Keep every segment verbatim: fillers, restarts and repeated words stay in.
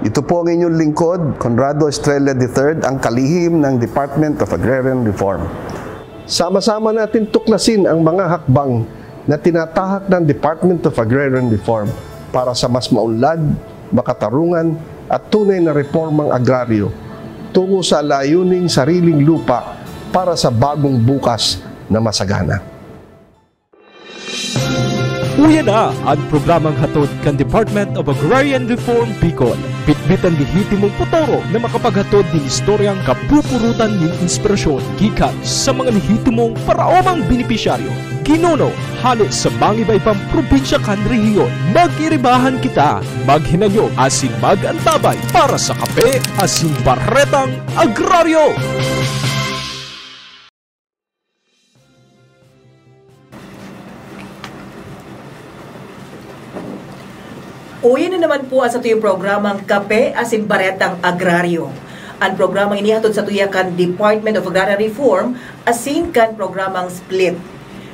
Ito po ang inyong lingkod, Conrado Estrella the third, ang kalihim ng Department of Agrarian Reform. Sama-sama natin tuklasin ang mga hakbang na tinatahak ng Department of Agrarian Reform para sa mas maunlad, makatarungan at tunay na reformang agraryo tungo sa layuning sariling lupa para sa bagong bukas na masagana. Uya na an programang hatod kan Department of Agrarian Reform Bicol. Bitbit an lehitimong potoro na makapaghatod nin istoryang kapupurutan nin inspirasyon gikan sa mga lehitimong paraomang benepisyaryo, ginuno, hale sa mangiba-ibang probinsya kan rehiyon. Mag-iribahan kita, maghinanyog asin mag-antabay para sa Kape asin Baretang Agraryo! Uya na naman po an satuyang programang Kape asin Baretang Agraryo. An programang ini hatod satuya kan Department of Agrarian Reform asin kan programang SPLIT.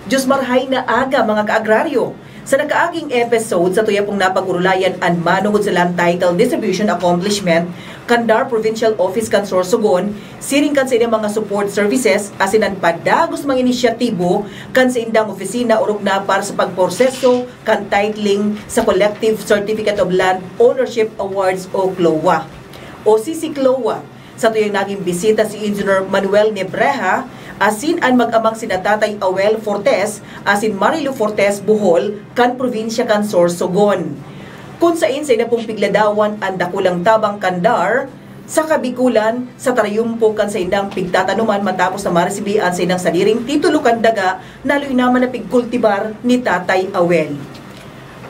Diyos marhay na aga, mga kaagraryo! Sa nakaaging episode, satuya pong napag-orolayan an manongod sa Land Title Distribution Accomplishment kan DAR Provincial Office kan Sorsogon, siring kan sa ilang mga support services asin an padagos mga inisyatibo kan saindang opisina orog na para sa pagproseso kan titling sa Collective Certificate of Land Ownership Awards o CLOA o CCCLOA. Satuyang nagin bisita si Engineer Manuel Nebreja asin an mag-amang sina Tatay Awel Fortes asin Marilu Fortes Bohol kan probinsya kan Sorsogon, kun sain sainda pong pigladawan an dakulang tabang kan DAR sa kabikulan sa tarayumpo kan saindang pigtatanuman matapos na maresibi an saindang sadiring titulo kan daga na haloy naman na pigkultibar ni Tatay Awel.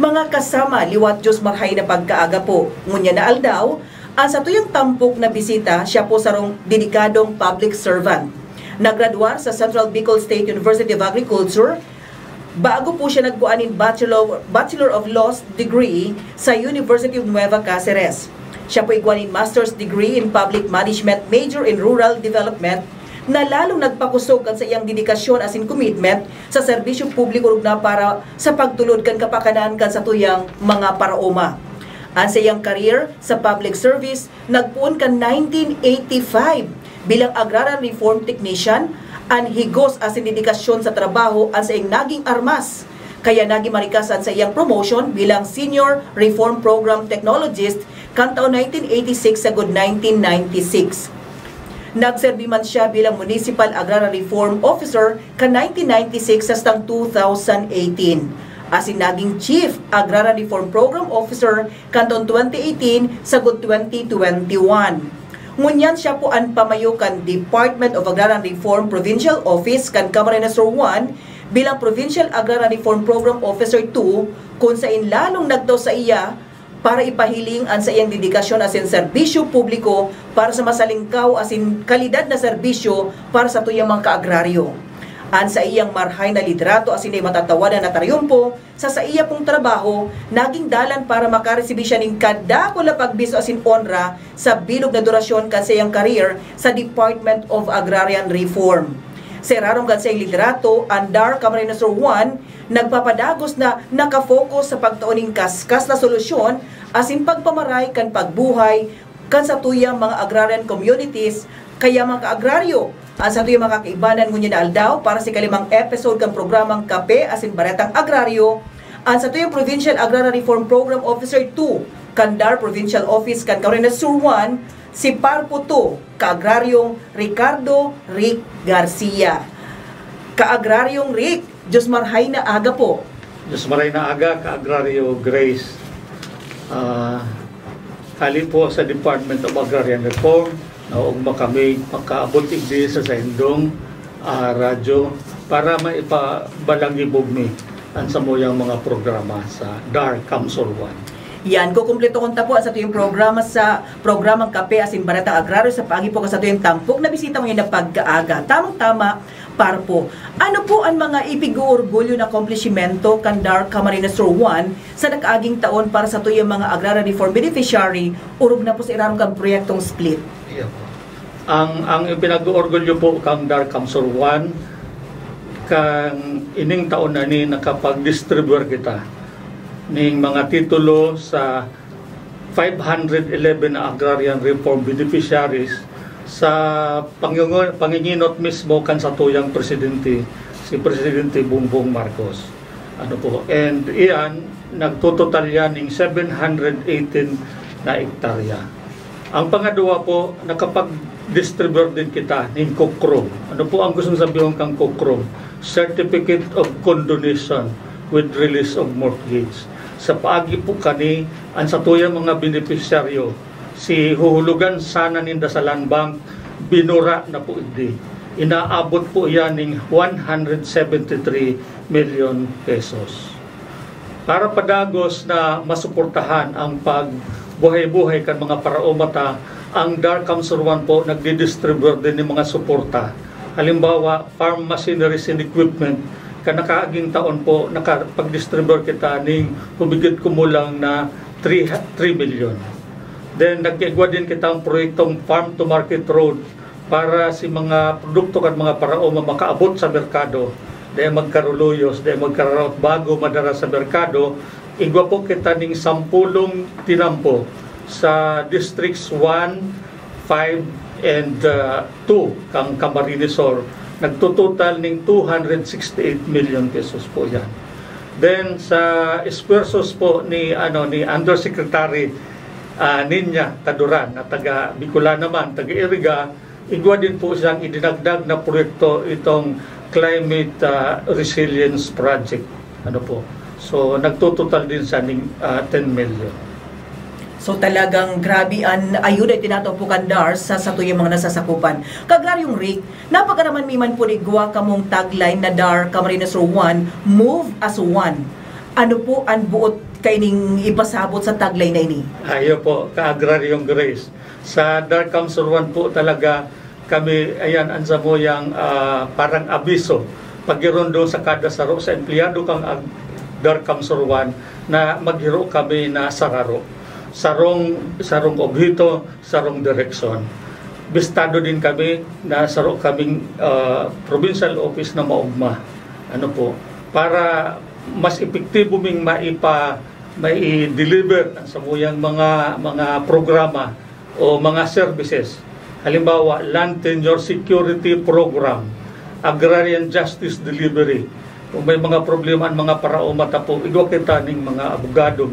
Mga kasama, liwat Diyos marhay na pagkaaga po. Ngunyan na aldaw, an satuyang tampok na bisita, siya po sarong dedikadong public servant. Nagradwar sa Central Bicol State University of Agriculture, bago po siya nagkuha nin Bachelor, Bachelor of Laws degree sa University of Nueva Caceres. Siya po igwa nin Master's degree in Public Management, major in Rural Development, na lalong nagpakusog kan saiyang dedikasyon asin commitment sa serbisyo publiko orog na para sa pagtulod kan kapakanan kan satuyang mga paraoma. An saiyang career sa public service nagpoon kan nineteen eighty-five bilang Agrarian Reform Technician. An higos asin dedikasyon sa trabaho an saiyang naging armas, kaya nagin marikas an saiyang promotion bilang Senior Reform Program Technologist kan taon nineteen eighty-six sagod nineteen ninety-six. Nagserbi man siya bilang Municipal Agrarian Reform Officer kan nineteen ninety-six hastang two thousand eighteen, asin naging Chief Agrarian Reform Program Officer kan taon twenty eighteen sagod twenty twenty-one. Ngunyan siya po an pamayo kan Department of Agrarian Reform Provincial Office kan Camarines Sur one bilang Provincial Agrarian Reform Program Officer two, kun sain lalong nagtao saiya para ipahiling an saiyang dedikasyon asin serbisyo publiko para sa masalingkaw asin kalidad na serbisyo para satuyang mga kaagraryo. An saiyang marhay na liderato asin di matatawadan na tarayumpo sa saiya pong trabaho nagin dalan para makaresibi siya nin kadakul na pagbisto asin onra sa bilog na durasyon kan saiyang career sa Department of Agrarian Reform. Sa irarom kan saiyang liderato, an DAR Camarines Sur one nagpapadagos na naka-focus sa pagtao nin kaskas na solusyon asin pagpamaray kan pagbuhay kan satuyang mga agrarian communities. Kaya, mga kaagraryo, an satuyang makakaibanan ngunyan na aldaw para sa ikalimang episode kan programang Kape asin Baretang Agraryo, an satuyang Provincial Agrarian Reform Program Officer two kan DAR Provincial Office kan Camarines Sur one, si Parpo two, Kaagraryong Ricardo Rick Garcia. Kaagraryong Rick, Diyos marhay na aga po. Diyos marhay na aga, Kaagraryo Grace. Ah, hali po sa Department of Agrarian Reform, naugma kami makaabot igdi sa saindong, ah, radyo para maipabalangibog mi an samuyang mga programa sa DAR Kamsor one. Yan, kukumpleto kong tapuan sa tuyong programa sa programang Kape asin Baretang Agraryo sa paagi po sa tuyong tampok na bisita ngayon na pagkaaga. Tamang-tama, Parpo. Ano po an mga ipig-oorgulyo na akomplishimento kan DAR Camarines Sur one sa nakaaging taon para sa tuyang mga agrarian reform beneficiary, orog na po sa irarom kan proyektong SPLIT? Iyo po. Ang, ang ipinag-oorgulyo po kang DAR Kamsur one, kang ining taon na ini nakapag-distribute kita ning mga titulo sa five hundred eleven na agrarian reform beneficiaries sa pangingo-, panginginot mismo kan satuyang presidente, si Presidente Bongbong Marcos. Ano po? And iyan, nagtototal yan ning seven hundred eighteen na ektarya. Ang pangadwa po, nakapag-distribute din kita ning COCROM. Ano po ang gustong sabihin kang COCROM? Certificate of Condonation with Release of Mortgage. Sa paagi po kani, ang satuyang mga benepisyaryo, si huhulugan sana ninda sa Land Bank, binura na po igdi. Inaabot po yan ning one hundred seventy three million pesos. Para padagos na masuportahan ang pagbuhay-buhay kan mga paraoma ta, ang DAR CamSur One po nagdidistribute din ng mga suporta. Halimbawa, farm machineries and equipment, kan nakaaging taon po, nakapag-distribute kita ning humigit kumulang na three, three million. Then, nagkaigwa din kitang proyektong farm to market road para si mga produkto kan mga paraoma makaabot sa merkado, dahil magkaruluyos, dahil magkararaot bago madara sa merkado. Igwa po kita ning sampulong tinampo sa Districts one, five, and, uh, two kang Camarines Sur. Nagtototal ning two hundred sixty eight million pesos po yan. Then, sa esfuerzos po ni, ano, ni Undersecretary, ah, Niña Taduran, na taga Bicolana man, taga Iriga, igwa din po siyang idinagdag na proyekto itong Climate, ah, Resilience Project. Ano po? So, nagtototal din siya ning, ah, ten million. So, talagang grabe an ayuda itinatao po kan DAR sa satuyang mga nasasakupan. Kagraryong Rick, napag-araman mi man po igwa kamong tagline na DAR Camarines Sur One, Move as One. Ano po an buot kaining ipasabot sa tagline na ini? Ayo po, Kaagraryong Grace. Sa DAR CamSur One po talaga kami, ayan, ang samuyang, ah, parang abiso. Pagirondong sa kada saro, sa empleyado kang ag-, DAR CamSur One na maghiro kami na sararo. Sarong, sarong obheto, sarong direksyon. Bistado din kami na saro kaming, ah, provincial office na maogma. Ano po, para mas epektibo ming maipa-, mai-deliver ang samuyang mga, mga programa o mga services. Halimbawa, Land Tenure Security Program, Agrarian Justice Delivery. Kung may mga problema ang mga paraoma ta po, igwa kita ning mga abogado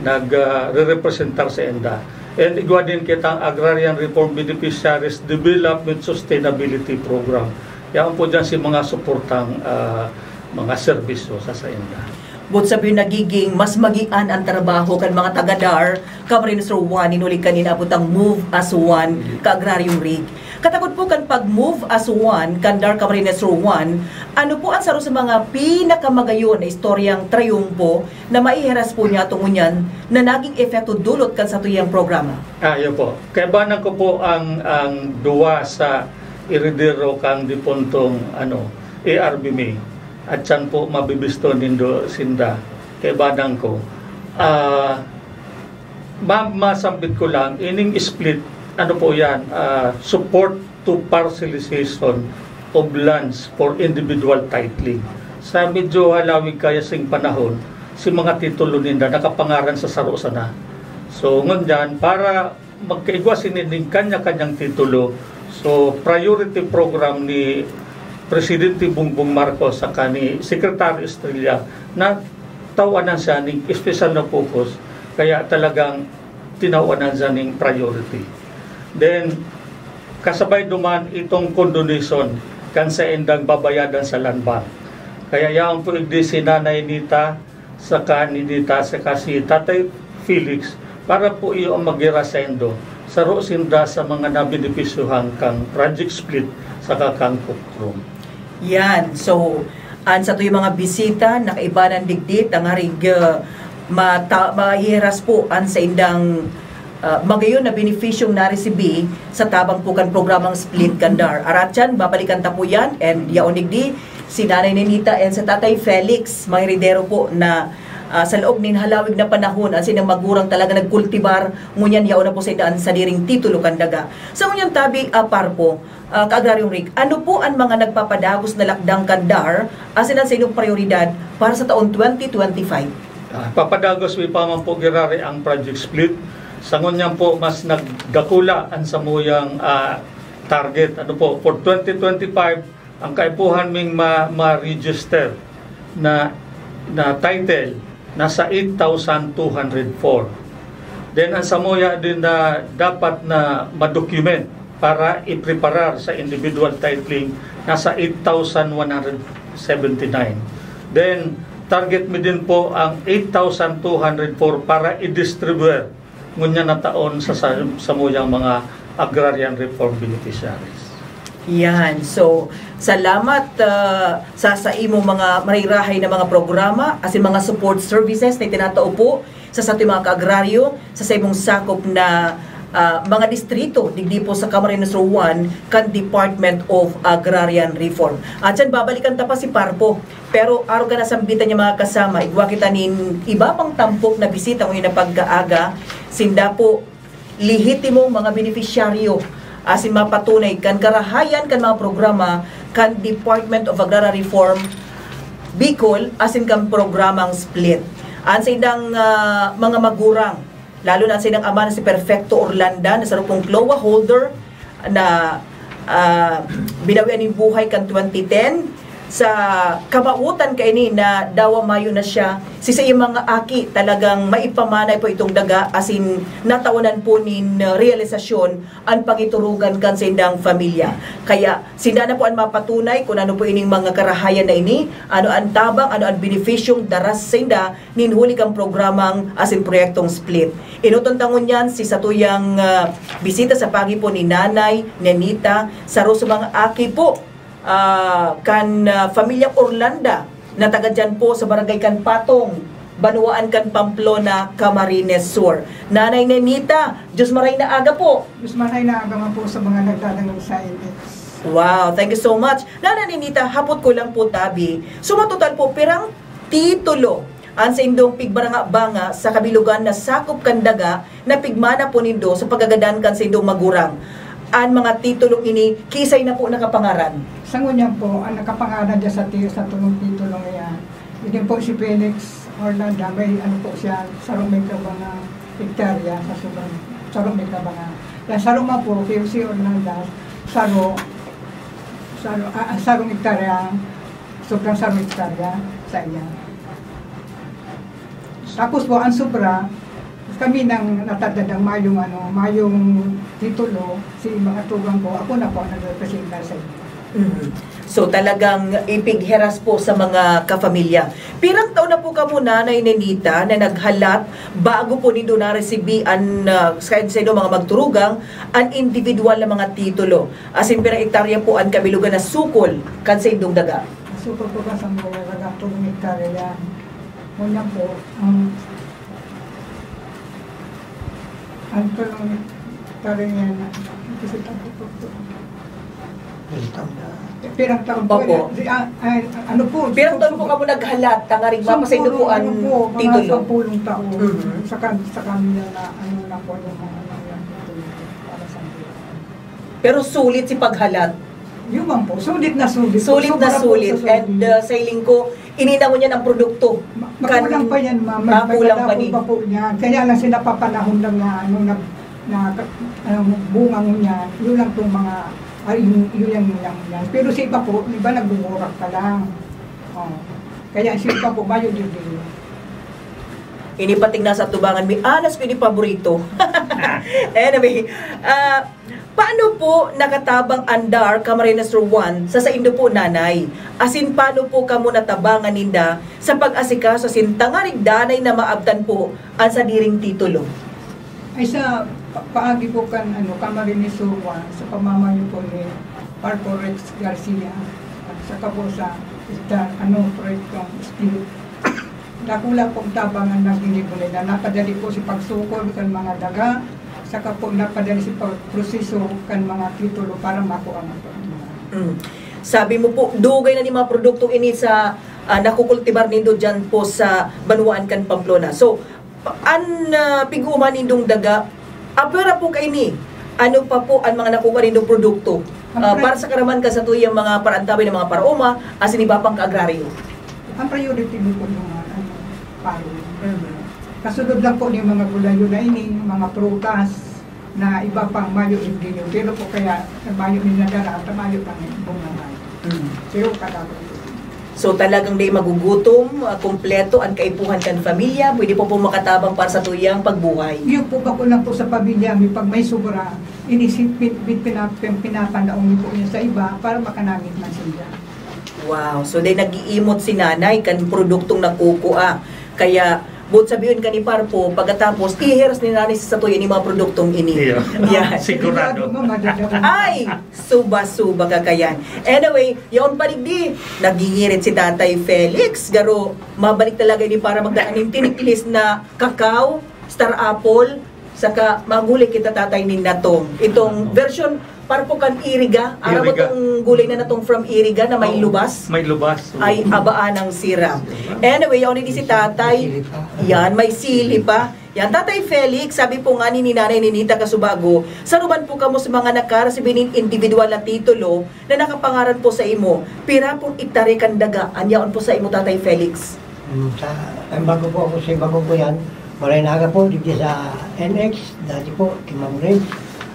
nag, ah, re-representar sa enda. And igwa din kita ang Agrarian Reform Beneficiaries Development Sustainability Program. Yaon po dyan si mga suportang, ah, mga serbisyo sa sainda. But sabi, nagiging mas magian ang trabaho kan mga taga-DAR Camarines Sur One, inuli kan inabot ang Move as One, Kaagraryong Rick. Katakod po kan pag-move as one kan DAR Camarines Sur One, ano po ang saro sa mga pinakamagayon na istoryang trayumpo na maihiras po niya tungod niyan na naging epekto dulot kan satuyang programa? Ah, yun po. Kaibanan ko po ang, ang duwa sa eredero kang dipuntong, ano, A R B May. At siyan po mabibisto nindo sinda. Kaibanan ko. Ah, ma-, masambit ko lang, ining split, ano po yan, ah, support to parcelization of lands for individual titling. Sa medyo halawig kaya sing panahon, si mga titulo ninda nakapangaran sa saro sana. So, ngunyan, para magkaigwa sini ning kanya-kanyang titulo, so, priority program ni Presidente Bongbong Marcos saka ni Secretary Estrella na tawanan siya ning espesyal na focus, kaya talagang tinawanan siya ning priority. Then, kasabay duman itong condonation kan saindang babayadan sa Land Bank. Kaya yaon po igdi si Nanay Nita, saka ni Nita, saka si Tatay Felix, para po iyo ang magira saindo. Saro sinda sa mga nabenepisyohan kang Project Split saka kang Kukrom. Yan. So, an satuyang mga bisita, nakaibanan digdi, tangarig, ah, mata-, mahihiras po an saindang, ah, magayon na benepisyong naresibi sa tabang po kan programang Split kan DAR. Aratyan, babalikan ta po yan, and yaon digdi, si Nanay Nenita and si Tatay Felix, mga heredero po na, ah, sa laog nin halawig na panahon, an saindang magurang talaga nagkultibar, ngunyan yaon na po sa inda an sadiring titulo kan daga. Sa ngunyan tabi, ah, Parpo, ah, Kaagraryong Rick, ano po an mga nagpapadagos na lakdang kan DAR asin an saindong prayoridad para sa taon twenty twenty-five? Ah, papadagos mi pa man po giraray ang Project Split. Sa ngunyan po, mas nagdakula ang samuyang, ah, target. Ano po, for twenty twenty-five, ang kaipuhan ming ma-, ma-register na, na title, nasa eight thousand two hundred four. Then, ang samuya din na dapat na ma-document para ipreparar sa individual titling, nasa eight thousand one hundred seventy-nine. Then, target mi din po ang eight thousand two hundred four para i-distribute ngunyan na taon sa, sa samuyang mga agrarian reform beneficiaries. Yan. So, salamat, ah, sa, sa imo mga marirahay na mga programa, asin mga support services na itinatao po sa satong mga kaagraryo, sa saimong sakop na, ah, mga distrito, digdi po sa Camarines Sur one, kan Department of Agrarian Reform. At yan, babalikan ta pa si Parpo. Pero arog kan nasambitan niya mga kasama, igwa kita nin iba pang tampok na bisita ngunyan na pagkaaga, sinda po lehitimong mga benepisyaryo asin mapatunay kan karahayan kan mga programa kan Department of Agrarian Reform Bicol asin kan programang SPLIT. An saindang, ah, mga magurang, lalo na an saindang ama na si Perfecto Orlanda, na saro pong CLOA holder, na, ah, binawian nin buhay kan twenty ten. Sa kamawotan kaini na dawa mayo na siya, si saiyang mga aki talagang maipamanay po itong daga, asin natawanan po nin, ah, realisasyon an pangiturugan kan saindang pamilya. Kaya sinda na po an mapatunay kun ano po ining mga karahayan na ini, ano an tabang, ano an benepisyong dara sa sainda nin huli kan programang asin proyektong SPLIT. Enoton ta ngunyan si satuyang, ah, bisita sa pagipon ni Nanay Nenita, saro sa mga aki po, ah, kan, ah, pamilyang Orlanda na taga diyan po sa barangay kan Patong, banwaan kan Pamplona, Camarines Sur. Nanay Nenita, Diyos maray na aga po. Diyos maray na aga man po sa mga nagdadangog sa N X. Wow, thank you so much. Nanay Nenita, hapot ko lang po tabi. So, matotal po, pirang titulo an saindong pigbaranga-banga sa kabilugan na sakop kan daga na pigmana po nindo sa pagkagadan kan saindong magurang? An mga titulong ini, kiisay na po nakapangaran? Sa ngunyan po, ang nakapangaran dyan sa ti-, sa tulong titulong iyan, yun po si Felix Orlando, may ano po siya, sarong may kabanga hektarya sa sobrang, sarong may kabanga. Yan, sarong man po, P O C Orlando, saro, saro, ah, ah, sarong hektarya, sobrang sarong hektarya sa iya. Tapos po, ang sobra, kami nang natadad ang mayong, ano, mayong titulo, si mga tugang ko, ako na po ang nagrepresenta sa inyo. Mhm. So, talagang ipigheras po sa mga kafamilya. Pirang taon na po kamo, Nanay Nenita, na naghalat bago po nindo naresibi an, ah, sa, sa inyong mga magturugang, an individual na mga titulo? Asin pirang hektarya po an kabilugan na sukol kan saindong daga? Sukol po kan saindong daga, tulong hektarya yan. Ngunyan po, ang, ang tulong hektarya yan, kasi tapos po, pirang taon po. Opo. Di, ah, ay, ano po, pirang taon po kamo naghalat, tangarig mapasaindo po an titulo? Sampulong taon. Mhm. Sa kan-, sa kanila na, ano na po, yung mga, ano, yan, para sa. Pero sulit si paghalat. Yun man po, sulit na sulit po. Sulit na sulit. And, uh, sa hiling ko, ini na ngunyan ang produkto. Ma-, makulang pa yan, ma'am. Makulang pa ni. Pa po yan. Kaya lang sila papanahon lang na, ano, na, na, ano, bunga ngunyan. Yun lang itong mga, ay, yun, yun lang, yun lang, yun lang. Pero sa iba po, iba nagbuburak pa lang. Oh. Kaya sa iba po, mayo din din. Ini pating nasa tubangan mi, alas ko ini paborito. Anyway, ah, paano po nakatabang an DAR Camarines Sur one sa saindo po, Nanay? Asin paano po kamo natabangan ninda sa pag-asikaso asin tangarig danay na maabtan po an sadiring titulo? Ay, sa pa-, paagi po kan, ano, Camarines Sur one, sa pamamayo po ni Parpo Rex Garcia, at saka po sa esta-, ano, proyektong SPLIT. Dakula pong tabang an naginibo nila. Napadali po si pagsukol kan mga daga, saka po napadali si pagproseso kan mga titulo para makuha ang mga. Mm. Sabi mo po, dugay na ni mga produkto ini sa, ah, nakukultibar nindo dyan po sa banwaan kan Pamplona. So, an, ah, pig-oman nindong daga, apwera po kaini, ano pa po an mga nakukuha nindong produkto? Ah, para sa karaman ka sa tuyang mga paraantabay ng mga paraoma, asin iba pang kaagraryo? Ang priority mo po yung, ah, ano, farming. Mhm. Kasunod lang po ni mga gulayon na ini, mga prutas na iba pang mayo ni Gio. Pero po kaya mayo ni nadara, ta mayo pang bunga na. Mm. Pero kadagol po. So, talagang di magugutom, ah, kompleto ang kaipuhan kan pamilya, pwede po po makatabang para sa tuyang pagbuhay. Iyo po, bako lang po sa pamilya, may pag may sobra, inisip, pin-, pin-, pinap-, pin-, pinapanaong niyo po niya sa iba para makanamit man sila. Wow. So, dai nag-iimot si nanay kan produktong nakukua. Kaya, buot sabihin ka ni Parpo, pagkatapos, ihiras ni nanay sa satuya ni mga produktong ini. Iya. Yan. Sigurado. Sigurado, ma'am, madadala. Ay! Suba-suba ka kayan. Anyway, yaon pa digdi, nagingirit si Tatay Felix. Garo, mabalik talaga ini para magdaan nin tiniklis na kakao, star apple, saka magulay kita, Tatay, nin natong. Itong version, Parpo, kan Iriga. Aram mo Iriga. Tong gulay na natong from Iriga na may Oo, lubas? May lubas. Oo. Ay, abaan ang sira. Sira. Anyway, yaon ini si Tatay. May sili pa. Yan, may sili pa. Yan, Tatay Felix, sabi po nga ni, ni Nanay Ninita Kasubago, "Saruman po kamo sa mga nakaresibi nin individual na titulo na nakapangaran po sa imo. Pira pong ektarya kan daga an yaon po sa imo, Tatay Felix?" Hmm, sa, ang bago po ako sa bago po yan, Baraynaga po, digdi sa N X, dati po, kay Ma'am Reg,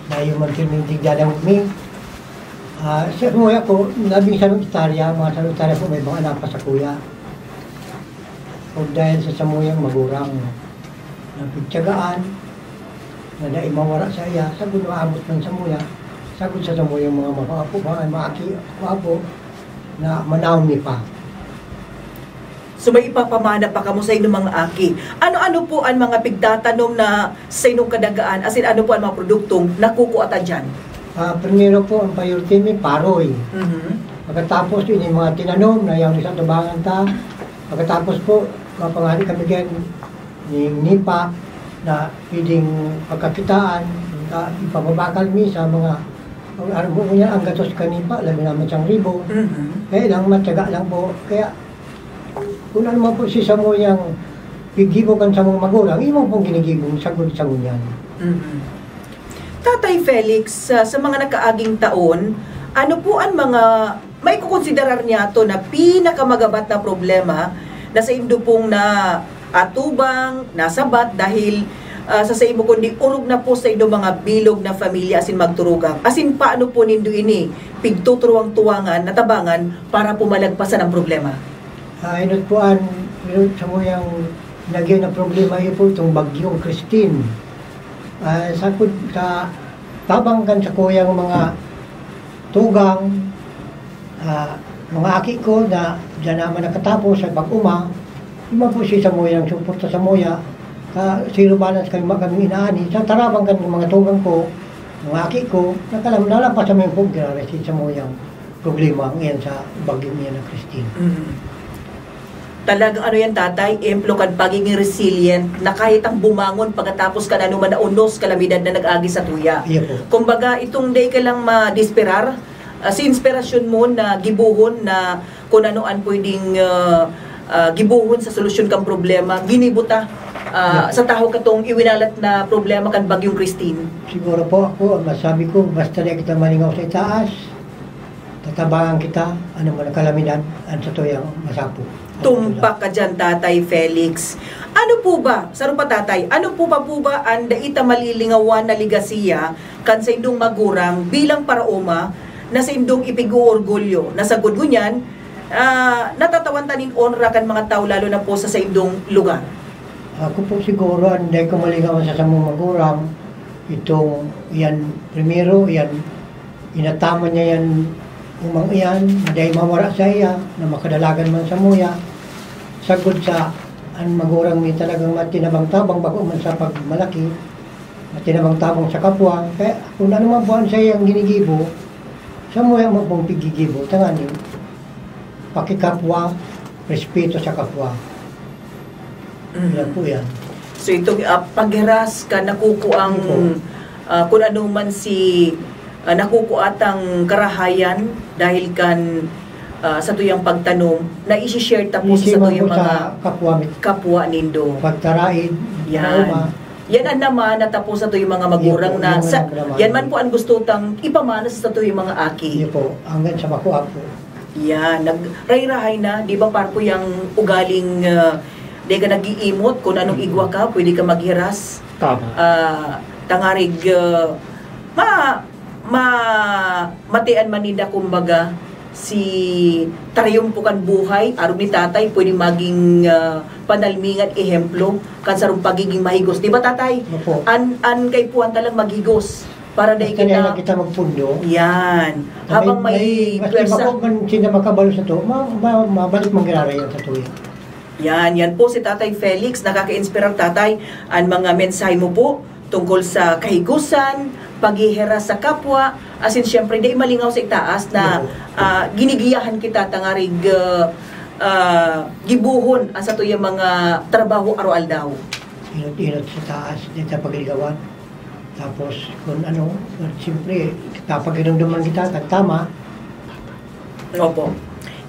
na yung magpirming tigda ng mi. Ah, sa kuya ko, labing sarong hektarya, mga sarong hektarya po, may mga anak pa sa kuya. Kung dahil sa samuyang magurang na pigtiyagaan, na dai mawara sa iya, sagud maabot man samuya, sagud sa samuyang mga mapapo, mga maaki, mapo, na manaon mi pa. So, may ipapamana pa kamo sa inyong mga aki. Ano-ano po ang mga pigtatanom na sa inyong kadagaan? As in, ano po ang mga produktong nakukua ta dyan? Ah, primero po, ang priority mi, paroy. Mhm. Pagkatapos, yun yung mga tinanom na yaon sa tubangan ta. Pagkatapos po, mapangani kami dyan, ni nipa na pwedeng pagkakitaan, ah, ipababakal mi sa mga, ang, ang buo niya, ang gatos kanipa, labi naman siyang ribo. Mhm. Kaya lang, matyaga lang po. Kaya, kung ano man po si samuyang piggibo kan samong magulang, imo pong ginigibong sagol sa ngunyan. Mhm. Tatay Felix, sa, sa mga nakaaging taon, ano po ang mga maikukonsiderar niyato na pinakamagabat na problema na saindo pong naatubang, nasabat dahil, ah, sa saimo kundi orog na po saindo mga bilog na pamilya asin magturugang? Asin paano po nindo ini pigtuturuwang-tuwangan, natabangan para po malagpasan ang problema? Ah, inot po an, inot samuyang lagyan na problema, iyo po itong Bagyong Christine. Ah, sakod sa tabang kan sakuyang mga tugang, ah, mga aki ko na diyan naman nakatapos sa pag-uma, di man po si samuyang suporta samuya, ka zero balance kami, kami inaani. Sa tarabang kan mga tugang ko, mga aki ko, nakalam-, nalampas namin po, grabe si samuyang problema ngayon sa bagyo niya na Christine. Mm. Talagang ano yan, Tatay, ehemplo kan pagiging resilient na kahit ang bumangon pagkatapos kan ano man na unos, kalamidad na nag-agi sa tuya. Iya po. Kumbaga, itong day ka lang madisperar, ah, si inspirasyon mo na gibuhon na kung ano ang pwedeng, ah, ah, gibuhon sa solusyon kang problema, ginibo ta, ah, Iya. sa tahaw katong iwinalat na problema kan Bagyong Christine. Siguro po ako, ang masabi ko, basta di kita malingaw sa itaas, tatabangan kita, ano man ang kalamidad, ang totoo yan, masapo. Tumpak ka dyan, Tatay Felix. Ano po ba, saro pa, Tatay, ano po ba po ba ang dai ta malilingawan na ligasiya kan saindong magurang bilang paraoma na saindong ipig-oorgulyo, na sagkod ngunyan, ah, natatawan ta nin onra kan mga tawo, lalo na po sa saindong lugar? Ako po siguro, ang dai ko malingawan sa samong magurang, itong, yan, primero, yan, inataman niya yan, umang iyan, maday mawara sa iya, na makadalagan man samuya. Sagkod sa, ang magurang mi talagang matinabang-tabang, bako man sa pagmalaki, matinabang-tabang sa kapwa. Kaya kung ano man po ang sa iyang ginigibo, samuya mo pong pigigibo, tanganing pakikapwa, respeto sa kapwa. Mm. Yan po yan. So, itong, ah, paghiras ka, nakukuang, Opo. ah, kung ano man si, ah, nakukuatang karahayan dahil kan, ah, sa tuyang pagtanom, na isi-share ta po Isi sa man tuyang po sa mga kapwa mi-, kapwa nindo. Pagtaraid, Yan. trauma. Yan ang naman na tapos sa tuyang mga magurang Yan po, na yan sa, ang naman. yan man po ang gusto tang ipamana sa tuyang mga aki. Yan po, hanggang sa makuha po. Yan, nagrahay-rahay na, di ba, Parpo, yang ugaling, ah, Di ka nag-iimot kung anong igwa ka, pwede ka maghiras. Tama. Ah, tangarig, ah, ma-, ma-, matian man ninda, kumbaga, si triyumpo kan buhay, arog ni tatay, pwede maging, ah, panalmingan, ehemplo, kan sarong pagiging mahigos. Di ba, tatay? Opo. An, an kaipuhan talang maghigos para dai Basta kita na kita magpundo. Yan. Habang may, may, may maski pwersa. Bako man sila makabalo sa to, ma-, ma-, mabalik mangyayari yan sa tuya. Yan, yan po si Tatay Felix, nakaka-inspirar, Tatay, ang mga mensahe mo po tungkol sa kahigusan, paghihiras sa kapwa, as in, syempre, di malingaw sa itaas na, Opo. ah, ginigiyahan kita tangarig, ah, ah, gibuhon ang satuyang mga trabaho araw-aldaw. Inot-inot sa taas, din sa pagligawan. Tapos, kung ano, siyempre, papakiramdaman kita, tagtama. Opo.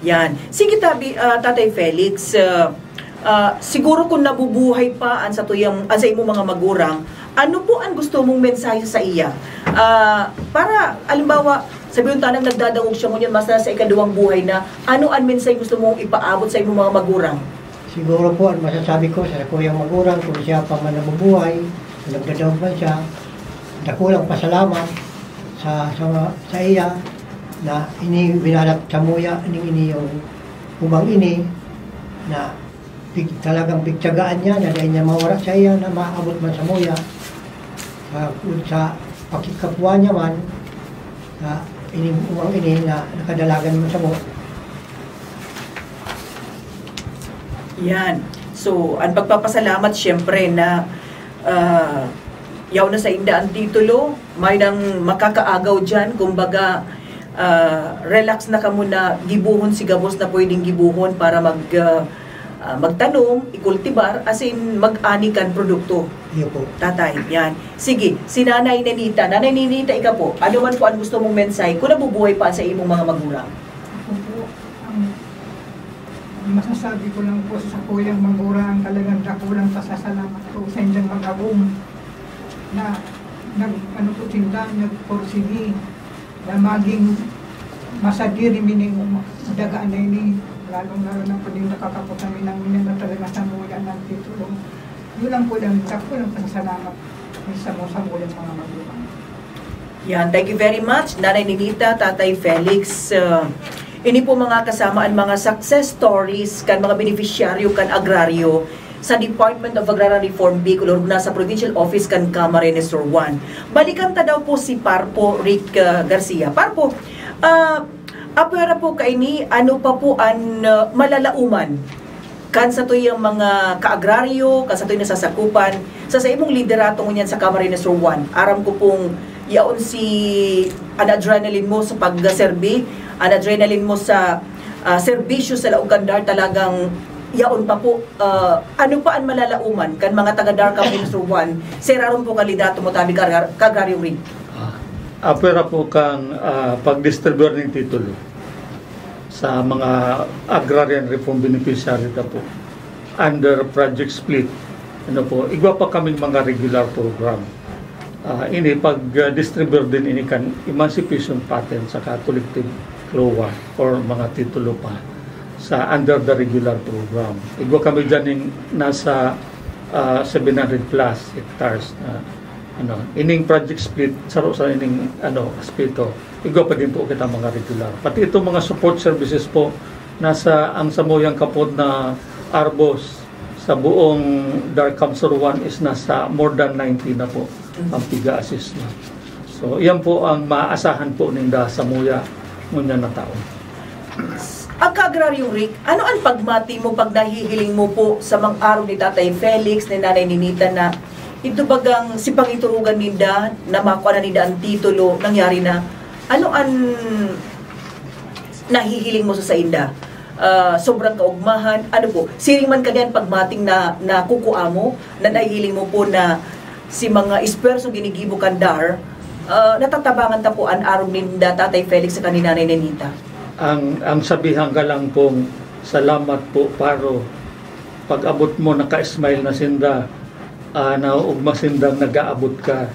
Yan. Sige, tabi, ah, Tatay Felix, ah, ah, siguro kung nabubuhay pa ang satuyang, ang sa imong mga magurang, ano po ang gusto mong mensahe sa iya? Ah, para, halimbawa, sabihin tanang nagdadangog siya ngunyan, mas nasa ikaduwang buhay na, ano ang mensahe gusto mong ipaabot sa imong mga magurang? Siguro po, ang masasabi ko sa kuyang magurang, kung siya pa man nabubuhay, kung nagdadangog man siya, dakulang pasalamat sa, sa, sa iya na ini winalat samuya ning ini yung umang ini na pig-, talagang pigtiyagaan niya na dai niya mawara sa iya na maabot man samuya. Sa, sa pakikapwa niya man, na ini, umang ini na nakadalagan man samo. Yan. So, ang pagpapasalamat, siyempre, na, ah, yaw na sa inda ang titulo, may nang makakaagaw dyan, kumbaga, ah, relax na kamo na gibuhon si gabos na pwedeng gibuhon para mag, ah, ah, magtanom, ikultibar, as in, mag-ani kan produkto. Iyo po. Tatay, yan. Sige, si Nanay Nenita. Nanay Nenita, ika po, ano man po ang gusto mong mensahe kung nabubuhay pa sa imong mga magurang? Ako po, ang, ang masasabi ko lang po sa kuyang magurang, talagang dakulang pasasalamat po sa inyong mag-abong na nag, ano po, tinda, nagpursigi na maging masadiri mi ning daga na ini, lalong-lalo na po din nakakapot na minang minang na talaga sa muya ng titulo. Yun lang po lang, dakulang pasasalamat sa mo, sa muyang mga magulang. Yan, thank you very much, Nanay Ninita, Tatay Felix. Uh, ini po, mga kasama, ang mga success stories kan mga beneficiaryo kan agraryo sa Department of Agrarian Reform Bicol, orog na sa Provincial Office kan Camarines Sur one. Balikan ta daw po si Parpo Rick, uh, Garcia. Parpo, uh, apwera po kaini, ano pa po ang, uh, malalauman kan satuyang mga kaagraryo, kan satuyang nasasakupan, sa, sa imong liderato ngunyan sa Camarines Sur one? Aram ko pong yaon si, an adrenaline mo sa pagserbi, an adrenaline mo sa, ah, serbisyo sa laog kan DAR, talagang yaon pa po. Ah, ano pa an malalauman kan mga taga DAR Camarines Sur one, sa irarom po kan liderato mo tabi kaagra-, kaagraryo rin? Ah, apwera po kan, ah, pagdistribuyar nin titulo sa mga agrarian reform beneficiary ta po under Project Split. Ano po, igwa pa kaming mga regular program. Ah, ini pag, ah, distribute din ini kan emancipation patent saka collective CLOA or mga titulo pa sa under the regular program. Igwa kami dyan ning nasa, ah, seven hundred plus hectares na, ano, ining Project Split, saro sa ining, ano, aspeto. Igwa pa din po kita mga regular. Pati itong mga support services po, nasa ang samuyang kapod na ARBOs sa buong DAR Camsur one is nasa more than ninety na po ang piga-assist na. So, yan po ang maaasahan po ninda samuya ngunyan na taon. Ang Kaagraryong Rick, ano ang pagmati mo pag nahihiling mo po sa mga arog ni Tatay Felix, ni Nanay Ninita, na ito bagang si pangiturugan ninda na makuha na ninda ang titulo, nangyari na? Ano ang nahihiling mo sa sainda? Ah, sobrang kaugmahan? Ano po? Siring man kaniyan pagmating na, na kukua mo, na nahihiling mo po na si mga esfuerso ginigibo kan DAR, ah, natatabangan ta po an arog ni Tatay Felix saka ni Nanay Nenita? Ang, ang sabihan ka lang pong, "Salamat po, Paro." Pag-abot mo, naka-smile na sinda, ah, naoogma sindang nag-aabot ka.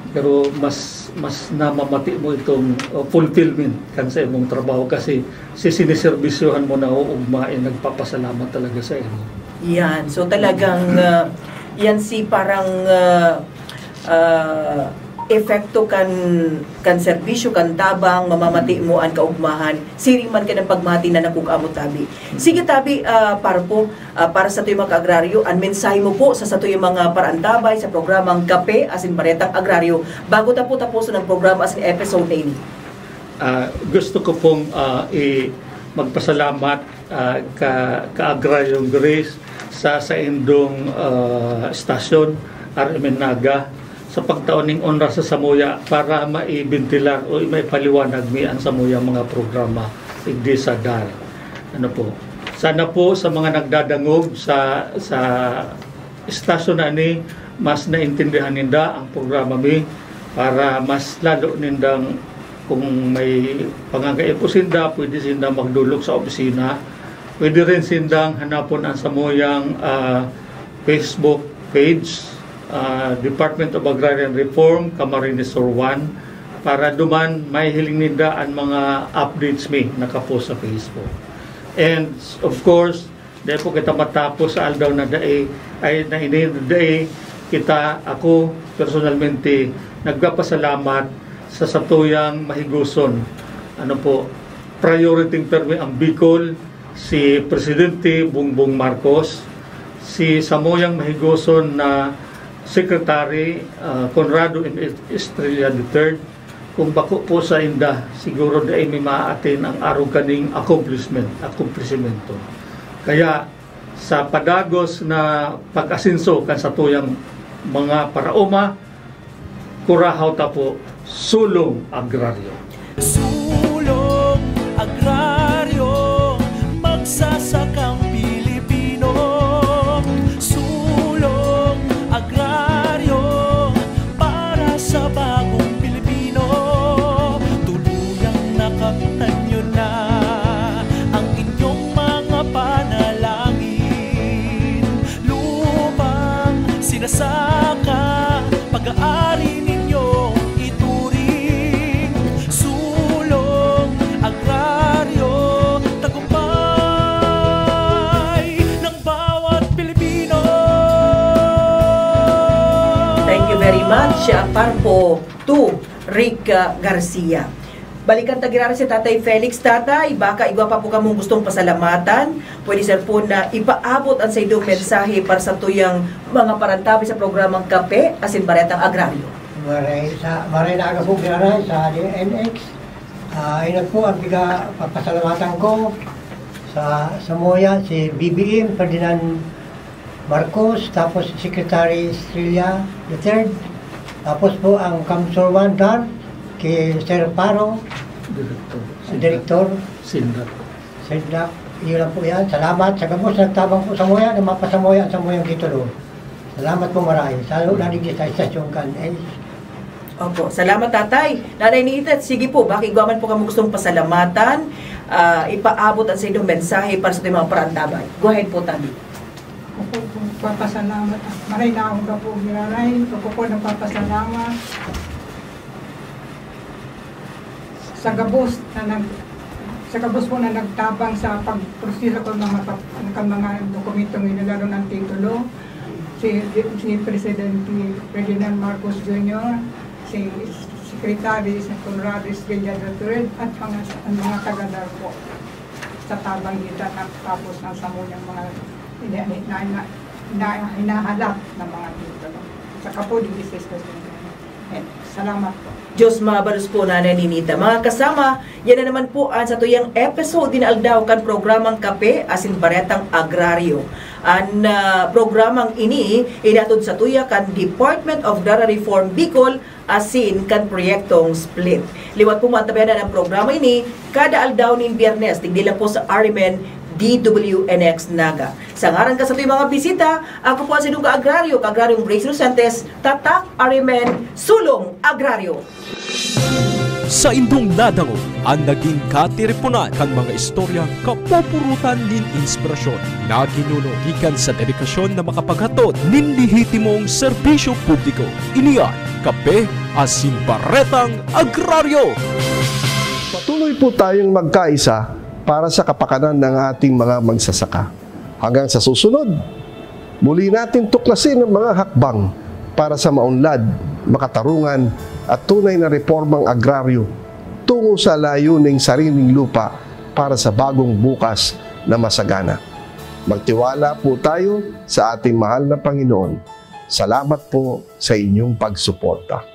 Pero mas, mas namamati mo itong, uh, fulfillment kan sa imong trabaho kasi si siniserbisyohan mo na uugma, eh, nagpapasalamat talaga sa imo. Yan. So, talagang, ah, yan si parang, ah, ah, epekto kan, kan serbisyo, kan tabang, mamamati mo an kaugmahan, siring man kan pagmati na nakukua mo, tabi. Sige, tabi, ah, Parpo, ah, para sa tuyang mga kaagraryo, an mensahe mo po sa satuyang mga paraantabay sa programang Kape asin Baretang Agraryo, bago ta po taposon ang programa asin episode na ini. Ah, gusto ko pong, ah, i-, magpasalamat, ah, ka, ka-agraryong Grace sa saindong, ah, estasyon, R M N Naga, sa pagtao ning oras sa samuya para maibentilar o maipaliwanag mi ang samuyang mga programa digdi sa DAR. Ano po? Sana po sa mga nagdadangog sa, sa estasyon na ini, mas naintindihan ninda ang programa mi para mas lalo nindang, kung may pangangaipo sinda, pwede sinda magdulog sa opisina. Pwede rin sindang hanapon ang samuyang, ah, Facebook page, ah, Department of Agrarian Reform, Camarines Sur one, para duman mahihiling ninda ang mga updates mi nakapost sa Facebook. And of course, dai po kita matapos sa aldaw na dai, ay, na ini, dai kita, ako personalmente, nagpapasalamat sa satuyang mahigoson, ano po, priority permi ang Bicol, si Presidente Bongbong Marcos, si samuyang mahigoson na Secretary, ah, Conrado M. Estrella the third. Kung bako po sa inda, siguro dai mi ma-attain ang arog kaning accomplishment, akomplisimento. Kaya, sa padagos na pag-asenso kan satuyang mga paraoma, kurahaw ta po, Sulong Agraryo. Sulong Agraryo, magsasakang Pilipino. Sulong Agraryo, para sa bagong Pilipino. Tuluyang nakamtan nyo na ang inyong mga panalangin. Lupang sinasaka, pag-aari ninyong ituring. Sulong Agraryo, tagumpay ng bawat Pilipino. Thank you very much, ah, Parpo two, Rick, ah, Garcia. Balikan ta giraray si Tatay Felix. Tatay, baka igwa pa po kamong gustong pasalamatan, pwede, sir, po na ipaabot ang saindong mensahe para sa tuyang mga parantabi sa programang Kape asin Baretang Agraryo. Maray sa, maray na aga po giraray sa D N X. Ah, ina po ang piga papasalamatan ko sa, samuya, si B B M Ferdinand Marcos, tapos Secretary Estrella the third, tapos po ang Kamsur Wandar, kay Sir Paro, Direktor. Direktor. Sindak. Sindak. Yun lang po yan. Salamat sa gabos nagtabang po samuya, na mapasamuya ang samuyang titulo. Salamat po maray. Sa lalo na digdi sa estasyon kan, eh. Opo. Salamat, Tatay. Nanay Nita, sige po, baka igwa man po kamo gustong pasalamatan, ah, ipaabot ang saindong mensahe para sa ating mga parantabay. Go ahead po, Tabi. Ako po, nagpapasalamat. Maray na akong gapo, giraray. Ako po, nagpapasalamat sa gabos na nag-, sa gabos po na nagtabang sa pagproseso ko ng mga, ng mga dokumentong yun, lalo ng titulo. Si, si Presidente Ferdinand Marcos Junior, si Secretary, si Conrado Estrella the third, at mga, ang mga taga-DAR po. Sa tabang kita, tapos ng samuyang mga ina-, ina-, ina-, ina-, hinahalap ng mga titulo. Sa kapuli, business ko. Salamat po. Diyos mabalos po, Nanay Ninita. Mga kasama, yan na naman po ang satuyang episode din aldaw kan programang Kape asin Baretang Agraryo. An, ah, programang ini inatod satuya kan Department of Agrarian Reform Bicol asin kan Proyektong SPLIT. Liwat po maantabayanan ang programa ini kada aldaw nin Biyernes, digdi lang po sa R M N D W N X Naga. Sa ngaran kan satuyang mga bisita, ako po ang saindong kaagraryo, Kaagraryong Grace Lucentes, Tatak R M N, Sulong Agraryo. Saindong nadangog an nagin katiriponan kan mga istoryang kapupurutan nin inspirasyon na ginuno gikan sa dedikasyon na makapaghatod nin lehitimong serbisyo publiko. Ini an Kape asin Baretang Agraryo. Patuloy po tayong magkaisa para sa kapakanan ng ating mga magsasaka. Hanggang sa susunod, muli natin tuklasin ang mga hakbang para sa maunlad, makatarungan at tunay na reformang agraryo tungo sa layuning sariling lupa para sa bagong bukas na masagana. Magtiwala po tayo sa ating mahal na Panginoon. Salamat po sa inyong pagsuporta.